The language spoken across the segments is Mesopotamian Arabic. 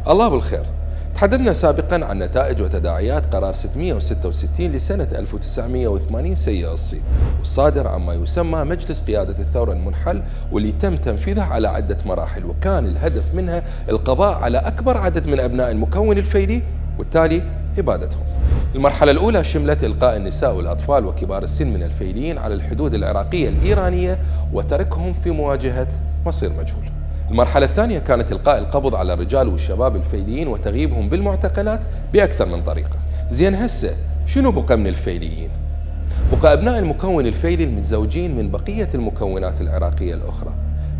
الله بالخير. تحدثنا سابقا عن نتائج وتداعيات قرار 666 لسنة 1980 سيء الصيت، والصادر عما يسمى مجلس قيادة الثورة المنحل، واللي تم تنفيذه على عدة مراحل، وكان الهدف منها القضاء على أكبر عدد من أبناء المكون الفيلي والتالي إبادتهم. المرحلة الأولى شملت إلقاء النساء والأطفال وكبار السن من الفيليين على الحدود العراقية الإيرانية وتركهم في مواجهة مصير مجهول. المرحلة الثانية كانت إلقاء القبض على الرجال والشباب الفيليين وتغييبهم بالمعتقلات بأكثر من طريقة. زين هسه شنو بقى من الفيليين؟ بقى أبناء المكون الفيلي المتزوجين من بقية المكونات العراقية الأخرى.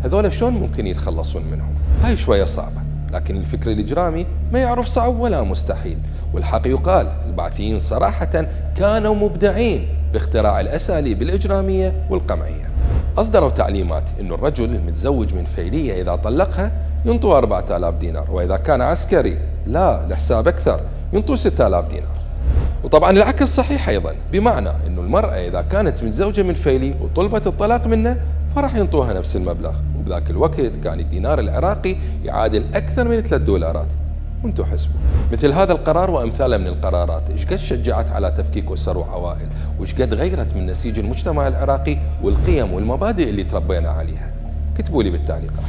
هذول شلون ممكن يتخلصون منهم؟ هاي شوية صعبة، لكن الفكر الإجرامي ما يعرف صعب ولا مستحيل، والحق يقال البعثيين صراحة كانوا مبدعين باختراع الأساليب الإجرامية والقمعية. أصدروا تعليمات إنه الرجل المتزوج من فيلية إذا طلقها ينطوا 4000 دينار، وإذا كان عسكري لا لحساب أكثر ينطوا 6000 دينار. وطبعا العكس صحيح أيضا، بمعنى إنه المرأة إذا كانت متزوجة من فيلي وطلبت الطلاق منه فراح ينطوها نفس المبلغ، وبذاك الوقت كان الدينار العراقي يعادل أكثر من 3 دولارات. وانتوا حسبوا. مثل هذا القرار وأمثاله من القرارات إيش قد شجعت على تفكيك أسر وعوائل، وإيش قد غيرت من نسيج المجتمع العراقي والقيم والمبادئ اللي تربينا عليها. كتبوا لي بالتعليقات.